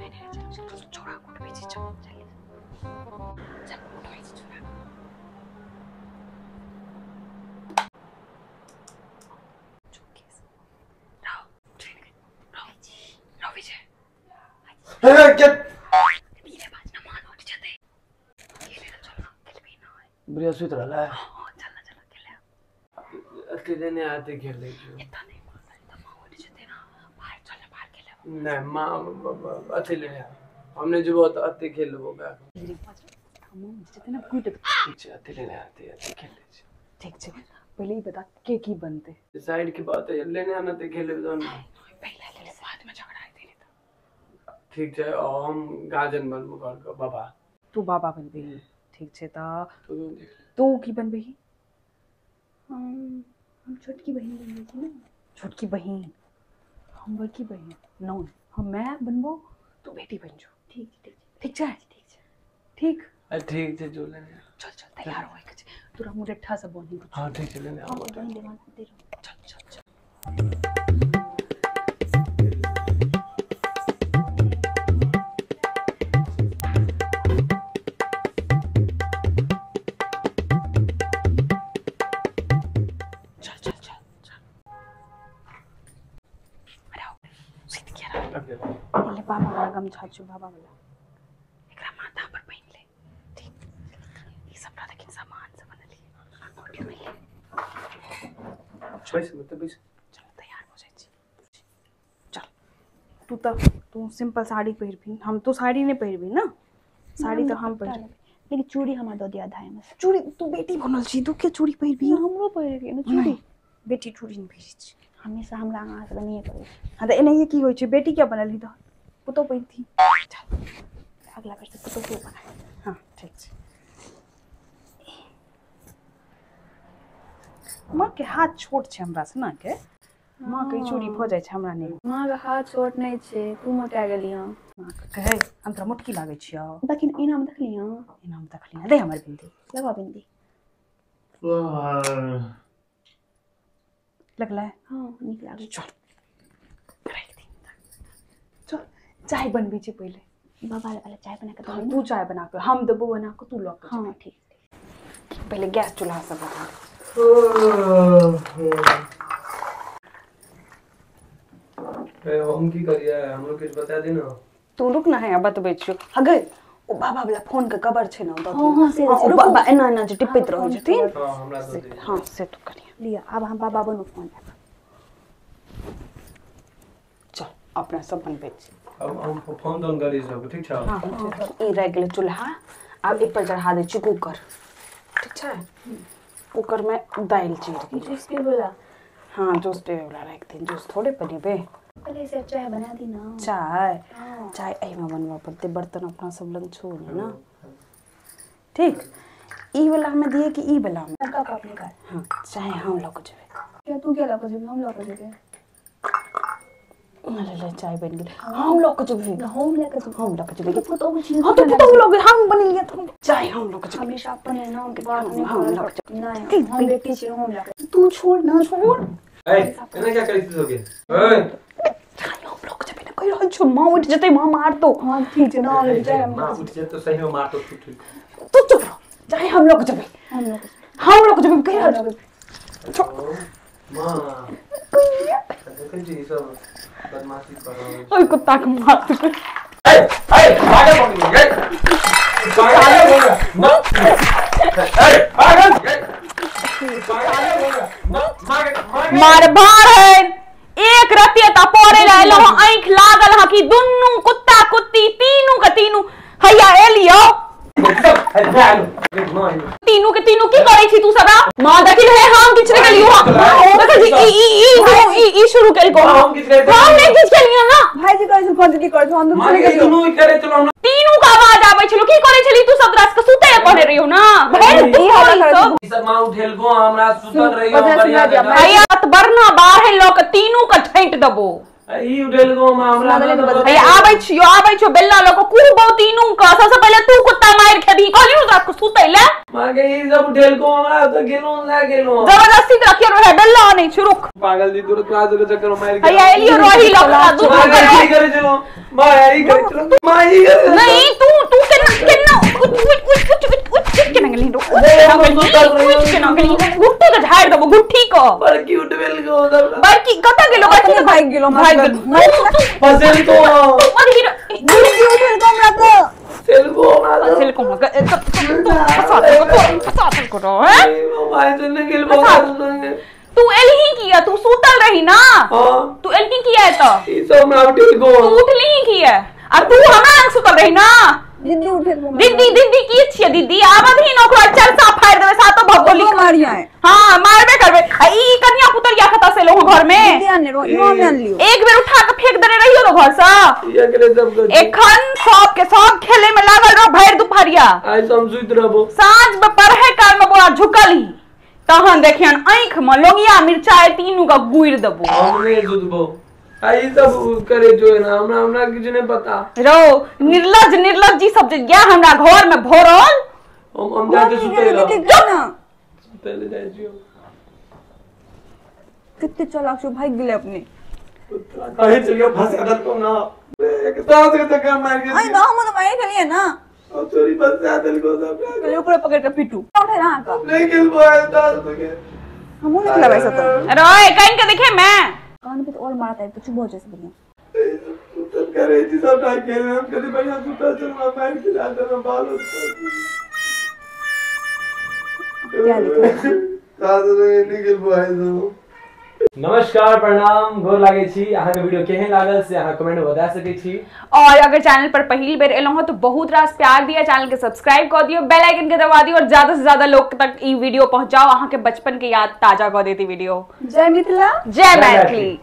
नहीं नहीं चल चल छोरा उठबै छी, चल चल चल उठबै छी छोरा। बढ़िया सुत रहला है। हां चल ना चल खेले अकेले नहीं आते खेले इतना नहीं मां त मां उठ जते ना, बाहर चल ना, बाहर खेले नहीं मां अकेले नहीं, हमने जो बहुत आते खेलबो बा हम जते ना कूट। ठीक छै, अकेले नहीं आते आते खेले छी। ठीक छै, पहले ही बता के की बनते साइड की बात है, लेने आना ते खेले तो पहले ले बाद में झगड़ा हेतै नहीं त। ठीक छै, हम गाजन बनबो घर के बाबा, तू बाबा बनबी। ठीक छै त तू की बनबही? हम छोटकी बहिन बनबै छी ना। छोटकी बहिन, हम बड़की बहिन नौ, हम मैं बनबो तू बेटी बन जो। ठीक ठीक ठीक छै, ठीक छै, ठीक ठीक छै, जो लेने चल चल तैयार होय के छै, तोरा मुरेठा सब बनी। हां ठीक छै, लेने आओ चल चल चल। बाबा वाला गमछा छौ, बाबा वाला एकरा माथा पर पहिन ले। ठीक, ई सबटा लेकिन सामान सब बनली अंगूठी में ले। बैस मत बैस, चल तैयार हो जाइ छी। चल तू त तू सिंपल साड़ी पहिरबी, हम तो साड़ी नहीं पहिरबी ना, साड़ी तो हम पहिरबी, लेकिन चूड़ी हमरा दऽ दिया आधा में। चूड़ी तू बेटी बनल छी, तू के चूड़ी पहिरबी? हमरो पहिरबी ना चूड़ी, बेटी चूड़ी नहीं पहिरै छी हमेशा, हमरा अहाँ से नहीं करै। हां त एनाहिए की होइ छै, बेटी क्या बनल ही त पुतोह पहिरती। चल अगला बेर से पुतोह के बनाए। हां ठीक छै। माँ के हाथ छोट छै हमरा से ना के, माँ के चूड़ी भ जाइ छै हमरा नहीं। माँ के हाथ छोट नहीं छै, तू मोटा गेली हँ। माँ के कहे हम तोरा मोटकी लागै छियौ, लेकिन एना में देखली हँ, एना में देखली हँ। दे हमर बिंदी, लगा बिंदी लगलै। हां नीक लागै। चल राख दी, चल चाय बनबै छी पहिले। बाबा वाला चाय बना के दे, तू चाय बना के, हम देबो बना के, तू लऽ के। हां ठीक। पहिले गैस चूल्हा सब बना दे। हम की करिए, हमरो किछ बता दे ना। तू रुक ना, है बतबै छियौ। हगे ओ बाबा वाला फोन के कवर छै ना, हां हां से ओ बाबा एना एना जे टिपैत रहै छथिन। हां हमरा दे। हां से तू करिए लिया, अब हम बाबा बनू फोन। चल अपना सब बनबै छी, अब हम फोन तोन करी सब। ठीक छै। हां ई रह गेलै चूल्हा, आब एहि पर चढ़ा दै छी कुकर। ठीक छै, कुकर में दालि चढ़ि गेलै। जूस पीबै वाला? हां जूस पीबै वाला राखि दे, जूस थोड़े बनेबै। पहले से चाय बना दी ना। चाय चाय एहिमे बनबऽ पड़तै, बर्तन अपना सब लग छौ ने। ठीक, ई वाला में दिए कि ई वाला में? का कप निकाल। हां चाय हम लऽ के जेबै। क्या तू क्या लऽ के जेबी? हम लऽ के जेबै। ले ले चाय बन गेलै, हम लऽ के जेबै। हम लऽ के जेबै, हम लऽ के जेबै। पुतोहु छी। हां तो पुतोहु लऽ के हम बनेलियै त चाय हम लऽ के जेबै। हमेशा अपन नाम के बात नहीं, हम लऽ के जेबै। नहीं हम बेटी छी, हम लऽ के। तू छोड़ ना, छोड़। ए एना क्या करै छी तोके? ए चाय हम लऽ के जेबै ना, कहि रहल छौ मां उठि जेतै, मां मारतौ। हां ठीक छै ना, चाय मां उठि जेतौ सही में मारतौ। तू ठीक, तू चुप रह। चाय हम लऽ के जेबै, हम लऽ के, हम लऽ के जेबै, कहि रहल छौ। मां देखै छी ई सब बदमाशी कर रहल छै। ओइ कुत्ता के मार देबै। ए ए पागल बन गेल, पागल हो गया मां। ए पागल, पागल हो गया मां। मार बारन एक रतिया ता पड़े ला एलो, आंख लागल हा कि दुन्नू कुत्ता कुत्ती तीनू के तीनू हैया एलियो। तीनू के तीनू की करै छी तू सब? मां देखी हे हम किछ नै केलियो। देखै छी ई ई ई ई शुरू केलको, हम किछ नै, हम नै किछ केलियो ना। भाईजी करै छै फोन, की करै छै? हम मां के दुनू करै छलो ना, तीनू के आवाज आबै छलो। की करै छली तू सब? रात के सुतै पड़े रहियो ना। भरि ई हल्ला करै ई सब मां उठेलको, हमरा सुतल रहियो बढ़िया जगह। हैया त बरना बाहर ल के तीनू के ठैंट देबो। ई उठेल को हमरा भैया आबै छियो बेल्ला लोको कुहबौ तीनू क। सबसे पहिले तू कुत्ता मार खेबी, कहलियो रात को सुतै ले। मां के ई सब उठेल को हमरा त गेलो ला गेलो। जबरदस्ती त रखियो रहे बेल्ला नहीं छु, रुक। पागल दी तुरंत क्लास के चक्कर में मार। भैया एलियो रही लखा दू मां ई करे चलो, मां ई करे चलो, मां ई करे नहीं। तू तू केना केना उठ उठ उठ उठ उठ केना गेली, रुक केना गेली, गुट्टी के झाड़ देबो गुट्ठी को। बड़की उठेल को बड़की कत गेलो? बड़की भाग गेलो, भाग गेलो। फसेल को गुट्टी उठेल को हमरा को सेल को हमरा सेल को तू फसा फसा को रो हैं भाई सुन गेल बहुत। तू एलही किया? तू सुतल रही ना? हां। तू एलही किया है तो ई सब हमरा उठेल को। तू उठली किया आ तू हमरा अंग सुतल रही ना? दीदी उठेल को। दीदी दीदी की छियै दीदी? आबद ही ओकरा चरसा फाड़ देबै सातो भगोली मारिया है। हां मारबे करबे। आ ई कन्या पुतरिया खता से लो घर में। दीदी आने रो इहो में आन लियो। एक बेर उठा के फेंक देने रहियो नो घर से। एकरे सब एखन सब के सब खेले में लागल रहो भरि दुपहरिया। आइ हम सुइत रहबो। साँझ में पढ़े काल में बोरा झुकल ही तहन देखियन आँख में लोंगिया मिरचाई तीनू का गुइर देबो। हम नहीं सुतबो। आ ई सब करे जो है ना हमरा हमरा किछु नहीं पता। रो निर्लज निर्लज जी सब जे गया हमरा घर में भरल। हम जाके सुतै ल ना, सुतै ले जाइ छियो। कितने चालाक छो, भाग गेले अपने। कहीं चलियो फंसा देलको ना, एक साथ के चक्कर मार के। आई ना हम तो मार खेलिए ना। और चोरी फंसा देलको सब। पहले ऊपर पकड़ के पिटू उठे ना का नहीं खेलबो आइ दाल के हमहु नहीं खेलबै से तो। अरे कहीं के देखे मैं कान पे तो और मारता है तो चुप हो जैसे बढ़िया। सुतल करे छी सब टाइम खेल हम कभी बढ़िया सुतल चल मार के जाता ना बाल क्या लिखा साथ में निकल भाई सब। नमस्कार, प्रणाम, गोर लागे छी। अहाँ के वीडियो केहन लागल से अहाँ कमेंट में बता सकै छी। और अगर चैनल पर पहली बेर एलहुँ तो बहुत रास प्यार दिया, चैनल के सब्सक्राइब कर दियो, बेल आइकन के दबा दियो और ज्यादा से ज्यादा लोग तक ई वीडियो पहुंचाओ। अहाँ के बचपन के याद ताजा कर देती वीडियो। जय मिथिला, जय मैथिली।